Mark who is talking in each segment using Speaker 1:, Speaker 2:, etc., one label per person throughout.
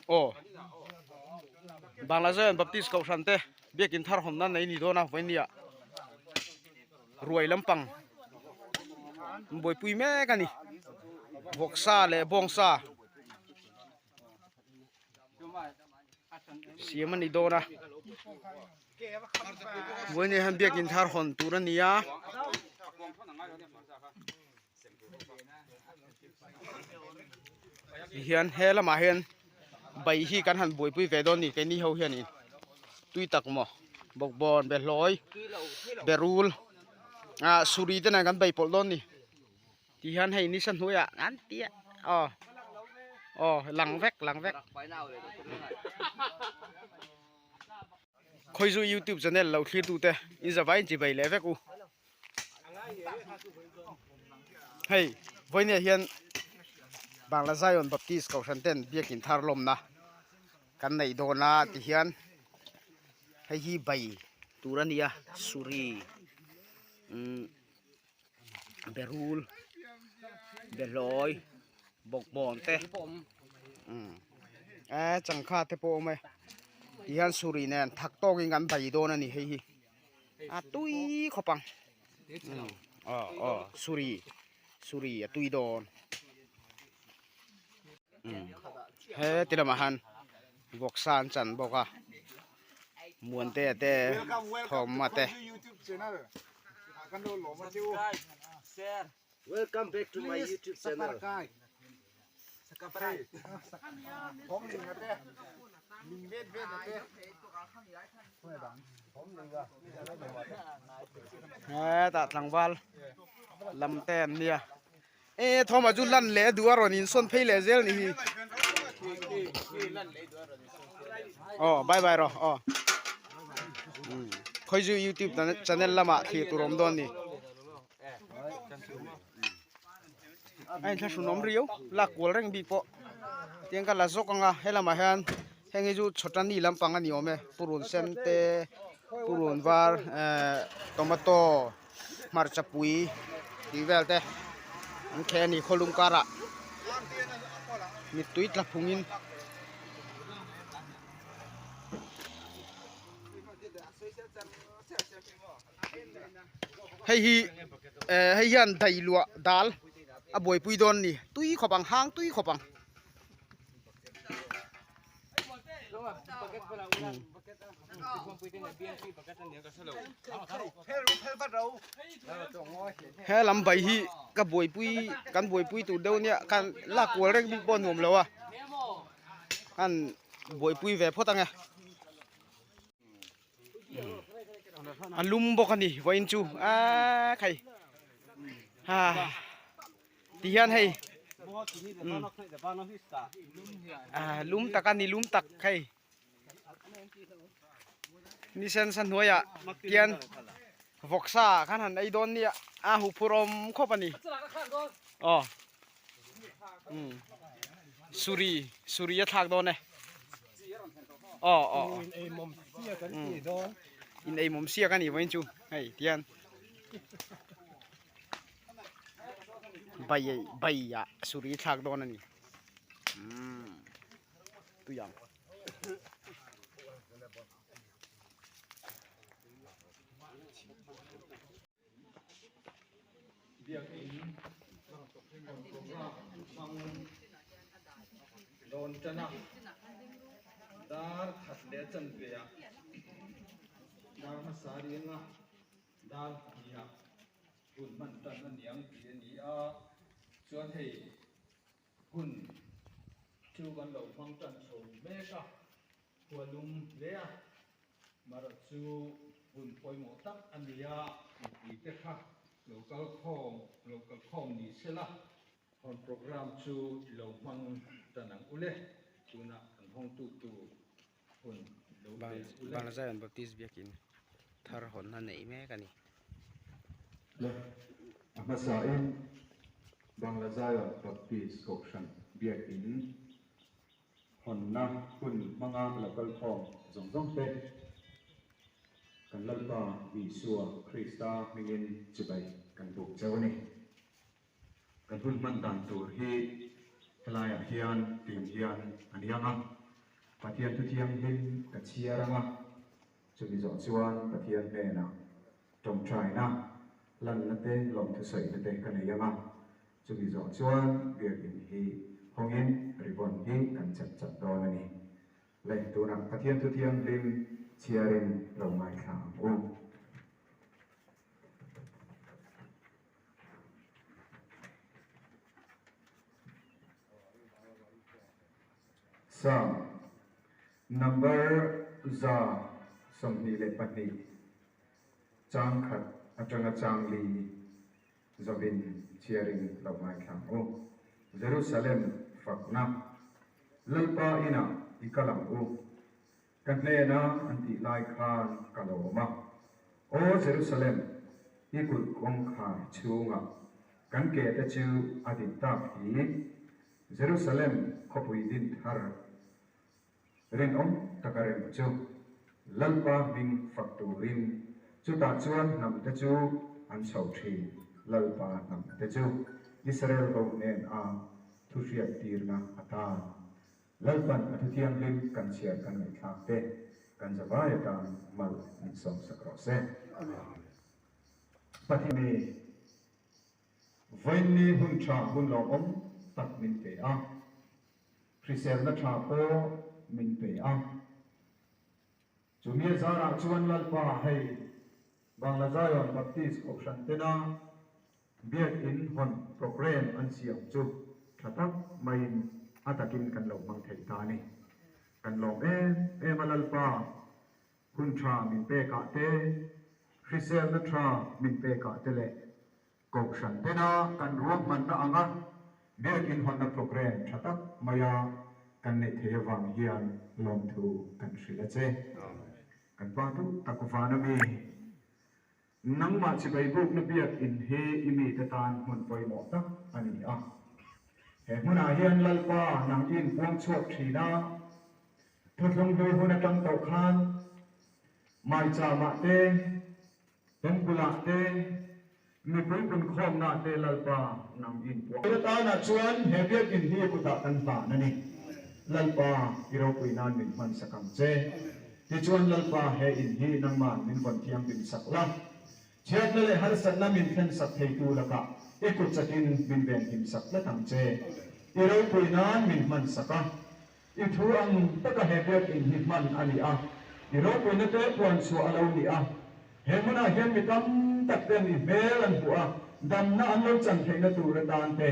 Speaker 1: Aw Bangla Zion Baptist Kohhran te biakin thar hawnna nei ni dawn a vawinia ruai lampang an buaipui mek a ni vawksa leh bawngsa siam a ni dawn a vawinia hian biakin thar hawn tur a ni a. Tihian he lamah hian bai hi kan han buaipui ve dawn a ni keini ho hianin tui tak maw bawkbawn behlawi berul ah suri te nen kan bei pawlh dawn a ni tihian hei nisa hnuaiah an tia aw aw lang vek lang vek. Khawizu youtube channel lo thlir tute in zavai in chibai leh vek u hei vawinia hian Bangla Zion Baptist Kohhran ten biakin thar lawmna kan neih dawn a ti hian hei hi bai tur a nia suri umm berul behlawi bawkbawn te umm eh changkha te pawh a awm e tihian suri nen thak tawkin kan bai dawn a ni hei hi a tui khawp ang aw aw suri suri a tui dawn umm he ti lamah hian vawksa an chan bawk a Muantea te Thawma te.
Speaker 2: Welcome back to my YouTube channel.
Speaker 1: Hetah tlangval lam te an nia. E Thawma chu lan leh a duh a rawn insawn phei leh zel ni hi. Aw bye bye rawh aw. Khawizu YouTube channel lamah thlir tur awm dawn ni. A inthlahrun awm riau lak kual reng bik pawh tiang ka la zawk ang a helamah hian heng hi chu chhawtani lampang a ni awm e purun sen te purun var ehh tomato hmarcha pui tih vel te an kheh a ni khawlum karah mittui tla phungin. Hei hi eh hei hian dai luah dal a buaipui dawn a ni tui khawp ang hang tui khawp ang. He lam bai hi ka buaipui kan buaipui tur deuh nia kan lak kual reng bik pawh a nuam lo a kan buaipui ve phawt ang e. A lum bawk a ni vawiin chu aaa khai ha ti hian hei ah lum tak a ni lum tak hei ni sen sa hnuaiah hian vawksa khan han ei dawn nia a huphurh awm khawp a ni aw suri suri a thlak dawn e aw aw in ei mawm siak an ti dawn in ei mawm siak a ni vawiin chu hei tihian bai bai ah suri a thlak dawn a ni umm tui ang.
Speaker 3: Biakin program hmang dawn tan a, dar khat leh chanve ah dar hmasa rianga dar hniah hun hman tan a niang tih a ni a, chuan hei hun chu kan lo hmang tan chho mek a, khua lum hle a. Marawh chu hun pawimawh tak a ni a, mipuite kha lo kal khawm lo kal khawm ni sela, hawn programme chu i lo hmang tan ang ule, tunah kan hawngtu tur hun i lo pe ang ule.
Speaker 1: Bangla Zion Baptist Biakin thar hawnna neih mek a ni.
Speaker 4: Le, a hmasain Bangla Zion Baptist Kohhran Biakin Hawnna hun hmanga lo kal khawm zawng zawng te, kan Lalpa Isua Krista hmingin chibai kan buk cheu a ni. Kan hun hman dan tur hi helaiah hian tiang hian a ni ang a. Pathian thu thianghlim ka chhiar ang a, chumi zawh chuan Pathian hnenah tawngtaina, lanna te, lawmthusawihna te ka nei ang a, chumi zawh chuan biakin hi hawngin ribbon hi kan chat chat dawn a ni. Le, tunah Pathian thu thianghlim chhiarin lo ngaithla ang u. Psalm number 122 chang khat atanga chang li zawin chhiarin lo ngaithla ang u. Jerusalem fakna Lalpa inah i kal ang u. Ka hnena an tih lai khan ka lo awm a, Aw Jerusalem, i kulh kawngkhar chhungah kan ke te chu a din tak hi, Jerusalem khawpui din thar rinawm taka rem chu Lalpa hming fak turin chutah chuan hnam te chu an chho thin, Lalpa hnam te chu Israel ho hnen a thuhriat tirna atan. Lalpan a thuthianghlim kan chhiar kan ngaihthlak te kan zavai atan mal min sawmsak rawh se. Pathian mi vawiinni hun tha hun lawmawm tak min pe a, hriselna tha pawh min pe a. Chumi a zarah chuan Lalpa hei Bangla Zion Baptist Kohhran tena Biakin hawn programme an siam chu tha tak maiin a takin kan lo hmang thei ta a ni. Kan lawm em em a Lalpa, hun tha min pekah te, hriselna tha min pekah te leh Kohhran tena kan ruahmanna anga Biakin hawnna programme tha tak maia kan neih theih avang hian lawmthu kan hrilh a che. Kan pa duh tak van a mi. Nangmah chibai bukna biakin hi i mite tan hmun pawimawh tak a ni a. He hmunah hian Lalpa nang i inpuang chhuak thin a, thuthlung hlui hun atang tawh khan Maicham-ah te, Temple-ah te, mipui punkhawmnaah te Lalpa nang i inpuang. Tuna tanah chuan he biakin hi i kutah kan hlan a ni. Lalpa, i ropui nan min hmansak ang che. Tichuan Lalpa he in hi nangman min vawn thianghlim sak la, chhiatna leh harsatna min thlen sak theitu lakah i kut chakin min venhim sak tlat ang che. I ropui nan min hman sak a, i thu ang taka he biakinn hi hman a ni a, i ropuina te puan chhuah a lo ni a. He hmunah hian mi tam tak ten i hmel an hmuh a, damna an lo chan theihna tur atan te,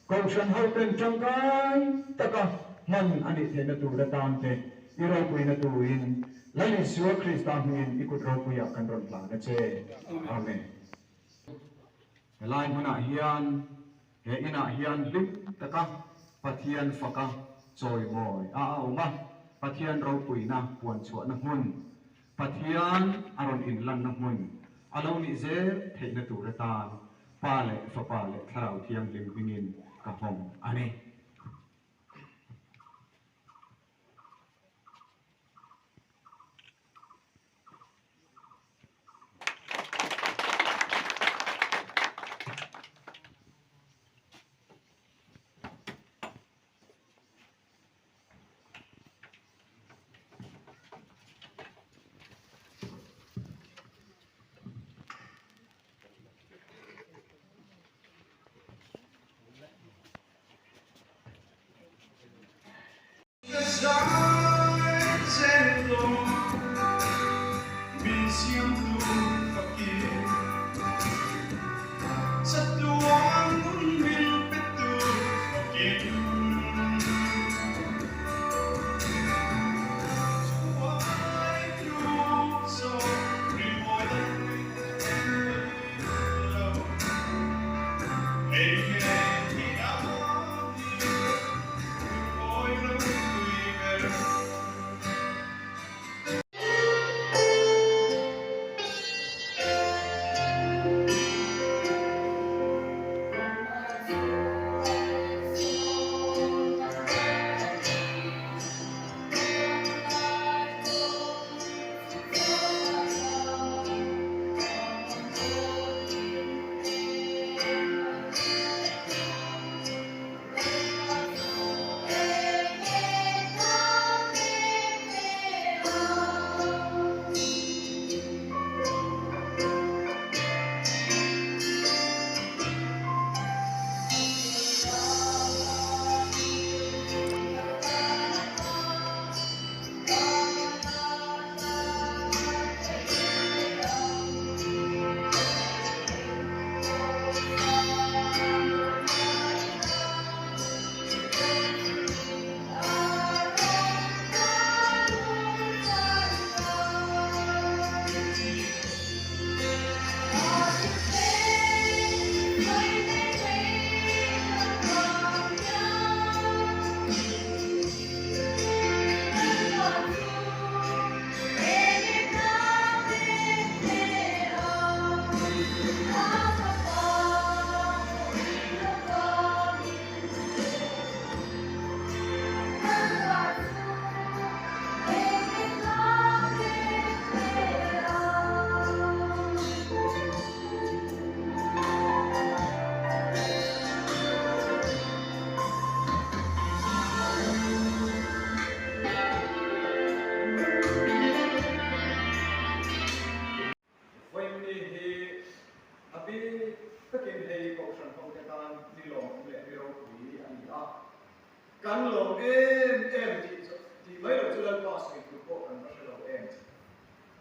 Speaker 4: Kohhran hoten tangkai taka hman a nih theihna tur atan te i ropuina turin Lal Isua Krista hmingin i kut ropuiah kan rawn hlan a che. Amen. Helai hmunah hian he inah hian hlim taka Pathian faka chawimawi a a awm a, Pathian ropuina puanchhuahna hmun, Pathian a rawn inlanna hmun a lo nih zel theihna tur atan Pa leh Fapa leh Thlarau Thianghlim hmingin ka hawng a ni.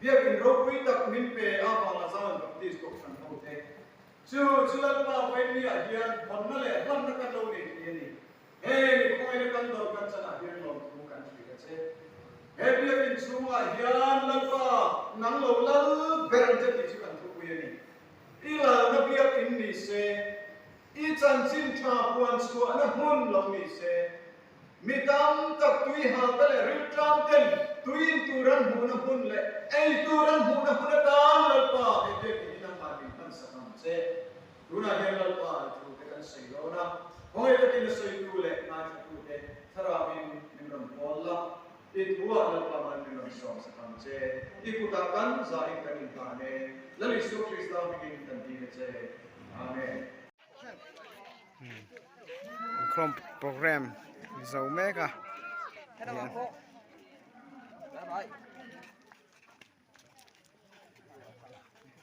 Speaker 3: Biakin ropui tak min pe a Bangla Zion Baptist Kohhran hote chu chu Lalpa Vaimniah hian hawnna leh hlanna kan lo nei thei a ni. Heng i khawngaihna kan dawr kan chanah hian lawmthu kan hrilh a che. He biakin chhungah hian Lalpa nang lo lal ber ang che tih chu kan thupui a ni. I lalna biakin ni se, i chanchin tha puan chhuahna hmun lo ni se, Mi tam tak tui hal te leh rilṭam ten tui in tur an hmuhna hmun leh ei tur an hmuhna hmun atan Lalpa he biakin hi nangmah min hman sak ang che. Tunah hian Lalpa i thu te kan sawi dawn a, khawngaih takin a sawitu leh ngaithlatute thlarauin min rawn pawl la, i thuah Lalpa mal min rawn sawm sak ang che. I kutah kan zahin kan inhlan e, Lal Isua Krista hmingin kan dil a che. Amen.
Speaker 1: Inkhawm program zo mek a hian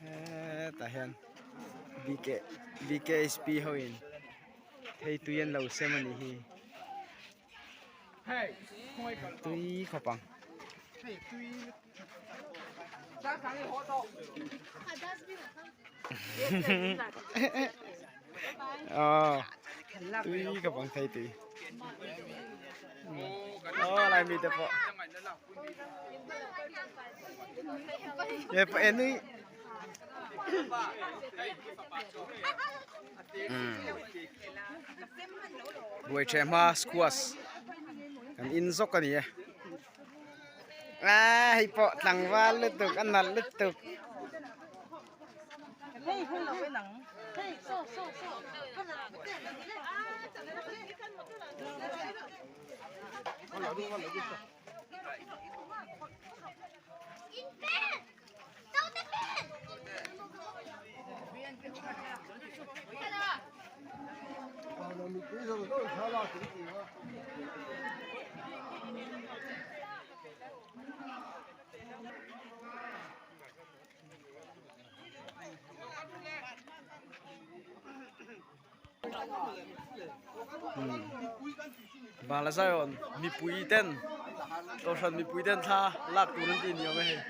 Speaker 1: hetah hian bk bkhp ho in thei tui an lo sem a nih hi tui khawp ang. Tui ka bang thei tui aw lai mi te pawh ye pa en ni buai the hma squash kan in zawk a ni e. A hei pawh tlangval lutuk a nalh lutuk. Bangla Zion mipui ten kohhran mipui ten thla lak tur an tih ni awm e hei.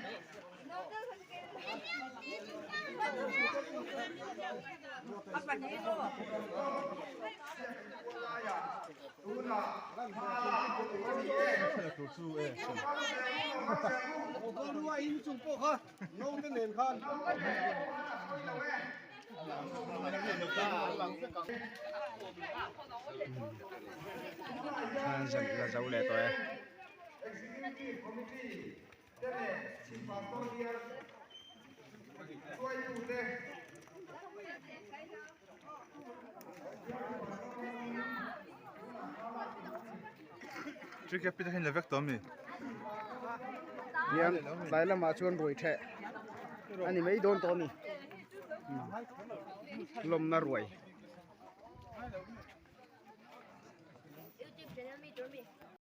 Speaker 1: La zo leh tawh e. Hian tlai lamah chuan ruai theh a ni mai dawn tawh a ni lawmna ruai.